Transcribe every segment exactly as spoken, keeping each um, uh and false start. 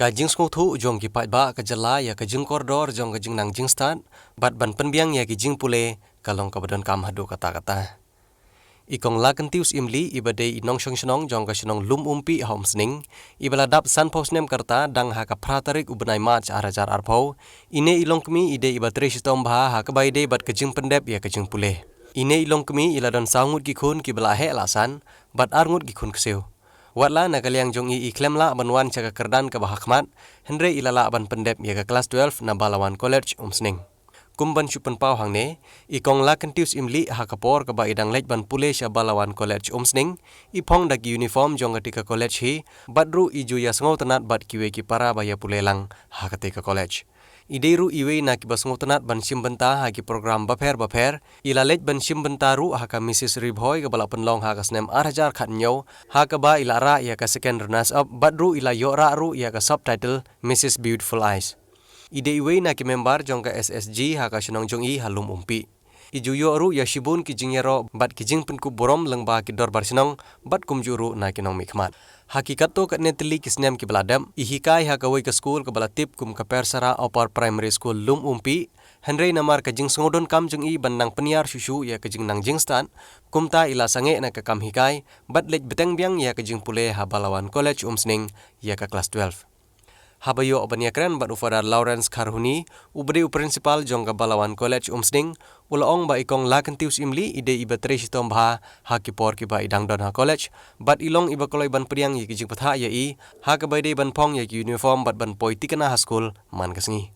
Ka jingsngewthuh jong ki paidbah ka jylla ïa ka jingkordor jong ka jingnang jingstad bad ban pynbiang ïa ki jingpule ka long kaba donkam haduh katta katta. I Kong Lakentius Imli iba dei i nongshong shnong jong ka shnong Lum Umpi ha Umsning, iba la dap sanphew snem ka rta dang ha ka phra tarik u bnai March ar hajar arphew, ine i longkmie i dei iba trei shitom bha ha kaba ïadei bad ka jingpyndep ïa ka jingpule. Ine i longkmie i la don saw ngut ki khun kiba la heh la san bad ar ngut ki khun ksiew. Watla na ka liang jong i i khlem lah ban wan sha ka kyrdan kaba ha khmat, hynrei i la lah ban pyndep ïa ka klas twelve na Balawan College Umsning. Kum ban shu pynpaw hangne, i Kong Lakentius Imli ha ka por kaba i dang leit ban pule sha Balawan College Umsning, i phong da ki uniform jong kata ka college hi, bad ruh i ju ïa sngewtynnat bad kiwei ki para ba ïa pule lang ha kata ka college. I dei ruh iwei na kiba sngewtynnat ban shim bynta ha ki program bapher bapher, i la leit ban shim bynta ruh ha ka Missus Ribhoi kaba la pynlong ha ka snem ar hajar khathynñiew, ha kaba i la rah ïa ka second runners up bad ruh i la ïoh rah ruh ïa ka subtitle Missus Beautiful Eyes. I dei iwei na ki member jong ka S S G ha ka shnong jong i ha Lum Umpi. I ju ïoh ruh ïa shibun ki jingïaroh bad ki jingpynkup burom lyngba ki dorbar shnong bad kumjuh ruh na ki nongmihkhmat. Ha ki katto katne tylli ki snem kiba la dep, i hikai ha kawei ka skul kaba la tip kum ka Persara Upper Primary School Lum Umpi, hynrei namar ka jingsngewdonkam jong i ban nang pynïar shuh shuh ïa ka jingnang jingstad, kumta i la sangeh na ka kam hikai bad leit bteng biang ïa ka jingpule ha Balawan College Umsning ïa ka klas twelve. Haba ïoh ban ïakren bad u Father Lawrence Kharhuni, uba dei u principal jong ka Balawan College Umsning, u la ong ba i Kong Lakentius Imli i dei iba trei shitom bha ha ki por kiba i dang don ha college, bad i long iba kloi ban pdiang ïa ki jingpyrta ïa i ha kaba i dei ban phong ïa ki uniform bad ban poi tikna ha skul man ka sngi.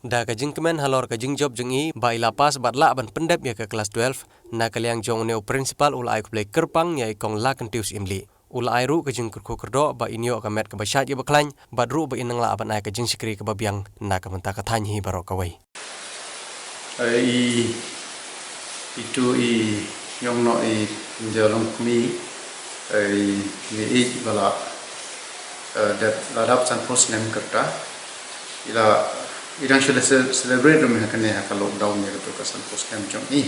Da ka jingkmen halor ka jingjop jong i ba i la pass bad lah ban pyndep ïa ka klas twelve, na ka liang jong une u principal u la ai khublei kyrpang ïa i Kong Lakentius Imli. U la ai ruh ka jingkyrkhu kyrdoh ba in ïoh ka met kaba shait kaba khlaiñ bad ruh ba in nang lah ban ai ka jingshakri kaba biang na ka bynta ka thaiñ hi baroh kawei. I, itu i ïong noh i jong longkmie, i, ni i ba la, eh, dep la dap sanphew snem ka rta. I la, i dang shu celebrate ruh mynta kane ha ka lockdown ïa katu ka sanphew snem jong i.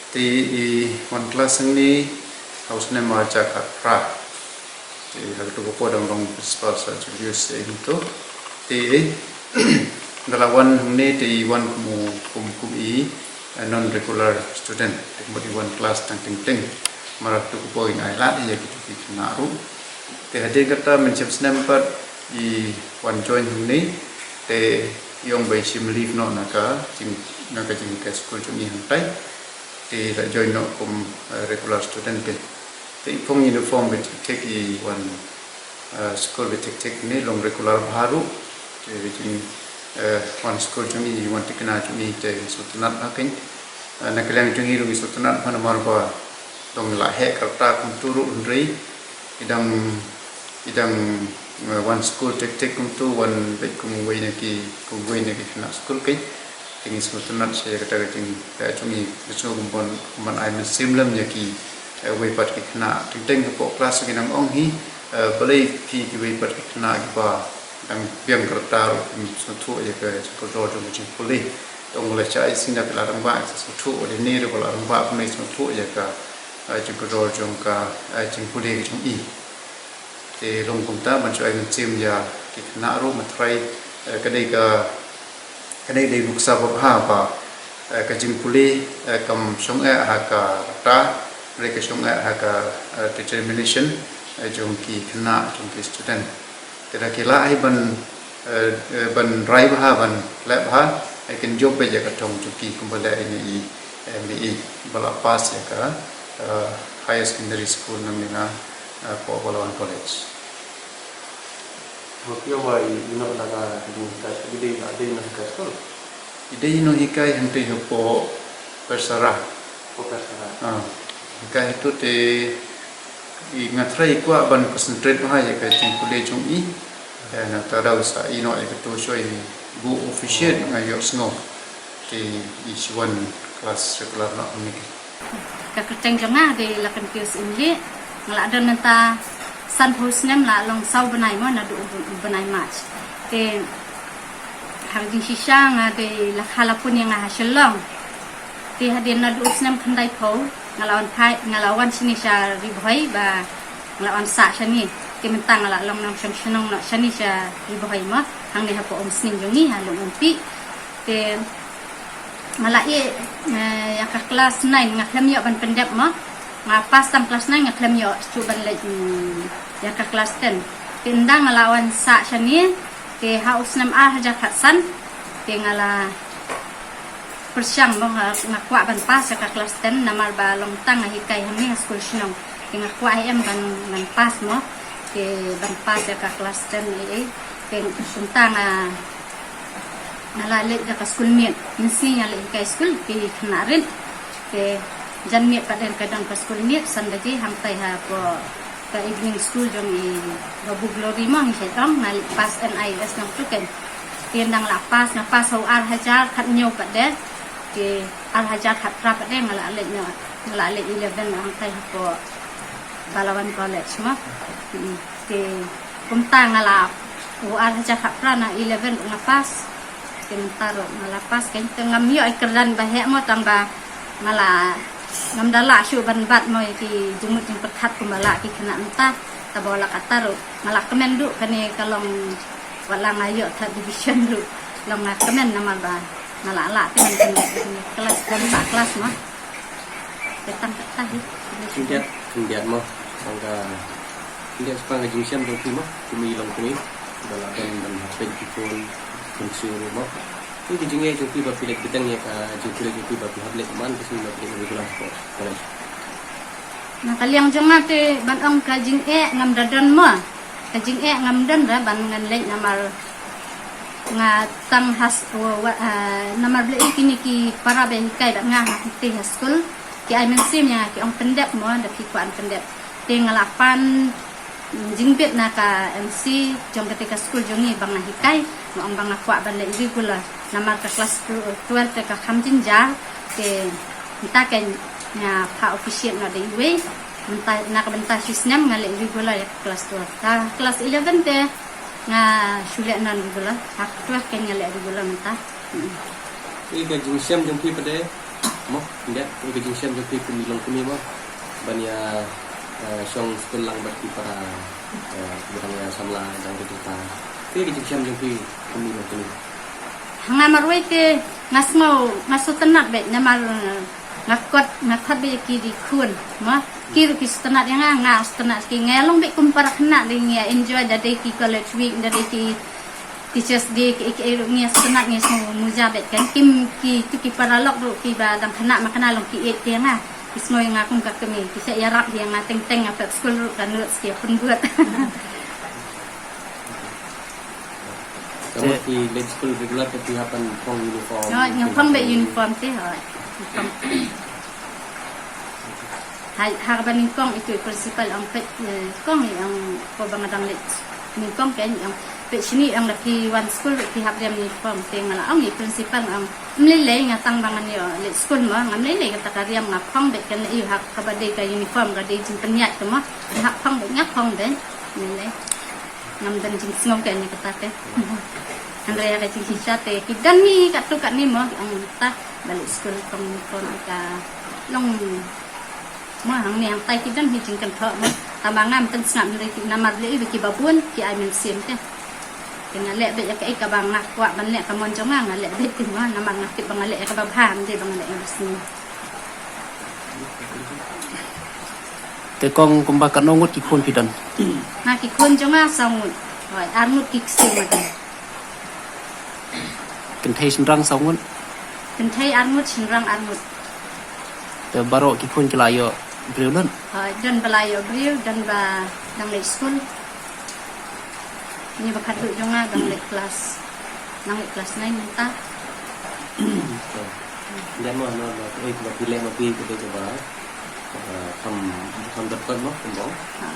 Te i wan klas hangne ha u snem ar hajar khatphra. Te ha katu ka por dang long principal Sir Julius Seinnguh. Te da la wan hangne te i wan kum u, kum, kum i, eh, non regular student. Te kumba i wan klas tang teng teng. Namar ha katu ka por i nang ai lad ïa kitu ki khynnah ruh. Te hadien kata mynshem snem pat i wan join hangne. Te i ong ba i shim leave noh na ka jing, na ka jinghikai skul jong i hangtai. Te la join noh kum, eh, regular student te. Te i phong uniform beit thik thik, i wan, eh, skul beit thik thik, ne long regular bha ruh. Te i jing, eh, wan skul jong i, wan tikna jong i te sngewtynnat bha kein. Eh, na ka liang jong i ruh i sngewtynnat bha namar ba long la heh ka rta kumtu ruh hynrei i dang, i dang, eh, wan skul thik thik kumtu, wan beit kum uwei na ki, kum uwei na ki khynnah skul kein. Te ngi sngewtynnat sha ïa kata ka jing, eh, jong i, ka jong u ban, ban ai mynsiem lem ïa ki, eh, wei pat ki khynnah. Teng teng hapoh klas ki nang ong hi, eh, balei phi kiwei pat ki khynnah kiba dang biang ka rta ruh kim sngewthuh ïa ka jingkordor jong ka jingpule. Te ong leh shai shisha phi la rangbah sngewthuh, lane ruh ba la rangbah kumne sngewthuh ïa ka, eh, jingkordor jong ka, eh, jingpule ka jong i. Te long kumta ban shu ai mynsiem ïa ki khynnah ruh, nga tharai, eh, ka dei ka, ka dei, dei nuksa babha ba, eh, ka jingpule, eh, kam shong eh ha ka rta, hynrei ka shong eh ha ka, eh, determination, eh, jong ki khynnah, jong ki student. Te lada ki lah hi ban, eh, eh, ban rai bha, ban leh bha, eh, kin jop beit ïa ka thong jong ki kumba leh ine i, eh, ine i ba la pass ïa ka, eh, higher secondary school nangne na, eh, hapoh Balawan College. Ba phi ong ba i, i noh na ka, i dei na ka, i dei na ka skul? I dei i nonghikai hangtei hapoh Persara. Hapoh Persara. Ah, hikai hato te i, nga tharai i kwah ban concentrate bha ïa ka jingpule jong i. Eh, nangta daw sa i noh ïa kato shuwa i buh officiate nga ïohsngew. Te i shu wan klas regular noh hangne. Ka kyrteng jong nga dei Lakentius Imli, nga la don mynta sanphew snem, la long saw bnai mo, naduh u bnai March. Te ha ka jingshisha nga dei la kha la pun ïa nga ha Shillong. Te hadien naduh u snem khyndaiphew nga la wan phai, nga la wan shane sha Ri Bhoi ba nga la wan sah shane. Te mynta nga la long nongshong shnong noh shane sha Ri Bhoi mo, hangne hapoh Umsning jong ngi ha Lum Umpi. Te nga la ïeh, eh, ïa ka klas nine, nga khlem ïoh ban pyndep mo. Nga pass tang klas nine, nga khlem ïoh shuh ban leit, mm, ïa ka klas ten. Te ynda nga la wan sah shane, te ha u snem ar hajar khatsan, te nga la pyrshang mo, nga, nga kwah ban pass ïa ka klas ten, namar ba long tang nga hikai hangne ha skul shnong. Te nga kwah hi em ban, ban pass mo. Te ban pass ïa ka klas ten ei ei. Te kumta nga, nga la leit da ka skul miet. Mynsngi nga leit hikai skul ki khynnah rit. Te jan miet pat ka don ka skul miet, san baje hangtai hapoh ka evening school jong i Babu Glory mo, ngi shait ong, nga leit pass N I S nangtu kan. Te ynda nga la pass, nga pass ha u ar hajar khathynñiew pat de. Te ar hajar khatphra pat de nga la leit noh, nga la leit eleven hangtai hapoh Balawan College mo. Mm. Te kumta nga la, u ar hajar khatphra na eleven nga pass. Te mynta ruh nga la pass, kan te ngam ïoh ïa ka kyrdan ba heh mo, tang ba nga la, ngam da lah shuh ban bat mo ïa ki jingmut jingpyrkhat kumba lah ki khynnah mynta. Tangba wat la katta ruh nga la kmen ruh, kane ka long, wat la nga ïoh third division ruh, long nga kmen namar ba nga la lah te ngan kmen klas, klas mo. Te tang katta hi. Khyndiat, khyndiat mo. Tang ka khyndiat shaphang ka jingshem jong phi mo, kum i longkmie ba la don ban hap peit ki khun, khun shuh ruh mo. Te ki jingeh jong phi ba phi leit bteng ïa ka jingpule jong phi ba phi hap leit man ka sngi ba phi leit regular sports college. Na ka liang jong nga te ban ong ka jingeh ngam da don mo. Ka jingeh ngam don da ban ngan leit namar nga tang ha s-, wa, wa, ah, namar balei kine ki para ba hikai bad nga ha, te ha skul ki ai mynsiem ïa nga, ki ong pyndep mo, da phi kwah ban pyndep. Te nga la pan, mm, jingbit na ka M C jong kata ka skul jong ngi ba nga hikai, nga ong ba nga kwah ban leit regular. Namar ka klas tw-, twelve te ka kham jynjar, te mynta ka nga phah officiate noh da iwei, mynta na ka bynta shi snem nga leit regular ïa ka klas twelve. Ka klas eleven te nga shu leh non regular, ha ka twelve ka nga leh regular mynta. Hmm. Ïa ka jingshem jong phi pat de mo, ndet, ïa ka jingshem jong phi kum i longkmie mo, ban ïa, eh, shong skul lang bad ki para, eh, ki ba dang ïa samla dang rit mynta. Ïa ka jingshem jong phi kum i longkmie. Ha nga marwei te nga sngew, nga sngewtynnat beit namar, eh, nga khot, nga khot beit ki dei khun mo. Ki ruh ki sngewtynnat ïa nga, nga sngewtynnat ki, nga long beit kum para khynnah, dei ngi enjoy da dei ki college week, da dei ki Teachers' Day, ki, ki, ki, ngi sngewtynnat, ngi sngew muja beit kan. Kim, ki, tu ki paralok ruh ki ba dang khynnah ma khynnah long ki ïeit ïa nga. Ki sngew ïa nga kum ka kmie, ki sa ïarap ïa nga teng teng, nga pep skul ruh ka nud ki pynbud. Ka mut ki leit skul regular ka, ki hap ban phong uniform. Hooid, nga phong beit uniform te, hooid. Nga phong. Hai, ha kaba nyngkong itu i principal ong peit, eh, kong, i ong ko ba nga dang leit nyngkong, kan, i ong peit shini, i ong da phi wan skul phi hap riam uniform. Te nga la ong i principal, nga ong ym lei lei, nga tang ba ngan ïoh leit skul mo, ngam lei lei kata ka riam, nga phong beit kan, i ha kaba dei ka uniform ka dei jingpynïaid ka mo, nga hap phong beit, nga phong beit, ym lei lei. Ngam don jingsngew kane kata te. Hynrei ha ka jingshisha te ki don hi katto katne mo, ki ong mynta ba leit skul phong uniform ka long mo, hangne hangtai ki don hi jingkynthoh mo. Tangba ngam pynsngap, hynrei ki namar lei ba kiba bun ki ai mynsiem te. Te nga leh beit ïa kaei kaba nga kwah ban leh, ka mon jong nga nga leh beit te mo, namar nga tip ba nga leh ïa kaba bha, ym dei ba nga leh ïa kaba sniew. Te kong, kumba katno ngut ki khun phi don? Nga ki khun jong nga saw ngut. Hooid, ar ngut ki ksiew ma don. Kynthei shynrang saw ngut? Kynthei ar ngut, shynrang ar ngut. Te baroh ki khun ki la ïoh briew lut? Hooid, don ba la ïoh briew, don ba dang leit skul. Une ba khatduh jong nga dang leit klas, dang leit klas nine mynta. Ngan mo, no, no, eh, ba phi leh ma phi ka dei kaba, eh, kham, kham dot kot mo, kumba. Ha.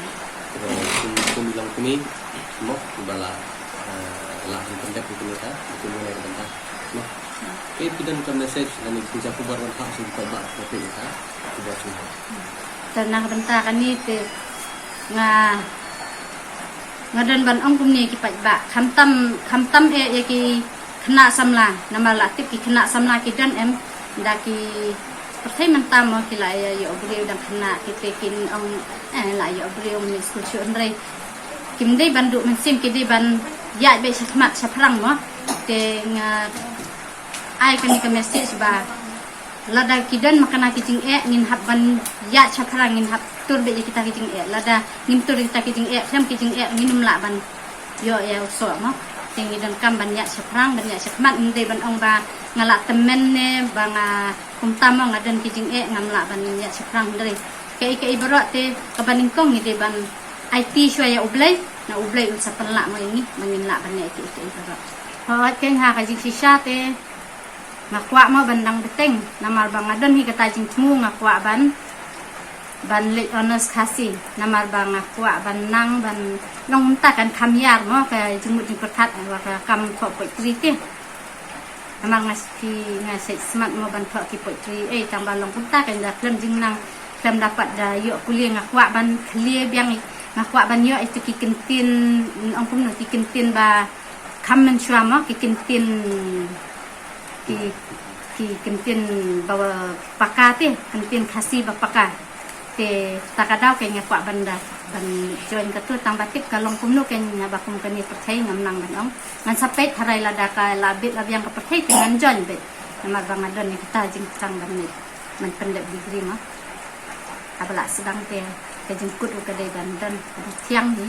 Kaba kum, kum i longkmie mo, kaba la, eh, la pyndep ïa kane ka, kum ïa kane ka bynta mo. Ha. Te phi don ka message lane pynjah khubor ban phah sha ki paidbah ba phi ïa ka, khubor sha. Te na ka bynta kane te nga, nga don ban ong kumne ki paidbah, khamtam, khamtam eh ïa ki khynnah samla, namar la tip ki khynnah samla ki don em, da ki pyrthei mynta mo ki la ïa ïoh briew dang khynnah, ki te kin ong, eh, la ïoh briew, ngam leit skul shuh, hynrei Kim dei ban duh mynsiem, ki dei ban ïaid beit shakhmat shaphrang mo. Te nga ai kane ka message ba lada ki don ma kane ki jingeh ngin hap ban ïaid shaphrang, ngin hap tur beit ïa kita ki jingeh. Lada ngim tur ïa kita ki jingeh, khlem ki jingeh nginym lah ban ïoh ïa u soh mo. Te ngi donkam ban ïaid shaphrang, ban ïaid shakhmat. Ym dei ban ong ba nga la tymmen ne ba nga kumta mo, nga don ki jingeh, ngam lah ban ïaid shaphrang, ym dei. Kaei kaei baroh te kaba nyngkong ngi dei ban aiti shuwa ïa U Blei, na U Blei un sa pynlah mo ïa ngi ba ngin lah ban ïaid kaei kaei baroh. Hooid, keiñ ha ka jingshisha te nga kwah mo ban dang bteng, namar ba nga don hi kata jingthmu, nga kwah ban ban leit honours Khasi, namar ba nga kwah ban nang ban long mynta kan kham ïar mo ka jingmut jingpyrkhat wa ka kam thoh poetry te. Namar nga shu, nga shu smat mo ban thoh ki poetry, eh, tang ba long kumta kan da khlem jingnang, khlem da pat da ïoh pule. Nga kwah ban khlieh biang, nga kwah ban ïoh itu ki kyntien, ong kumno, ki kyntien ba kham mynshuwa mo, ki kyntien, ki, ki kyntien ba paka te, kyntien Khasi ba paka. Te ta ka daw keiñ nga kwah ban da, ban join katu, tang ba tip ka long kumno keiñ, nga ba kum kane pyrthei ngam nang ban ong. Ngan sa peit hynrei lada ka la bit la biang ka pyrthei te ngan join beit. Namar ba nga don ïa kita jingthrang ban leit, ban pynleit degree mo. Haba la sdang te ka jingkut u ka dei ban don, ban thiang hi.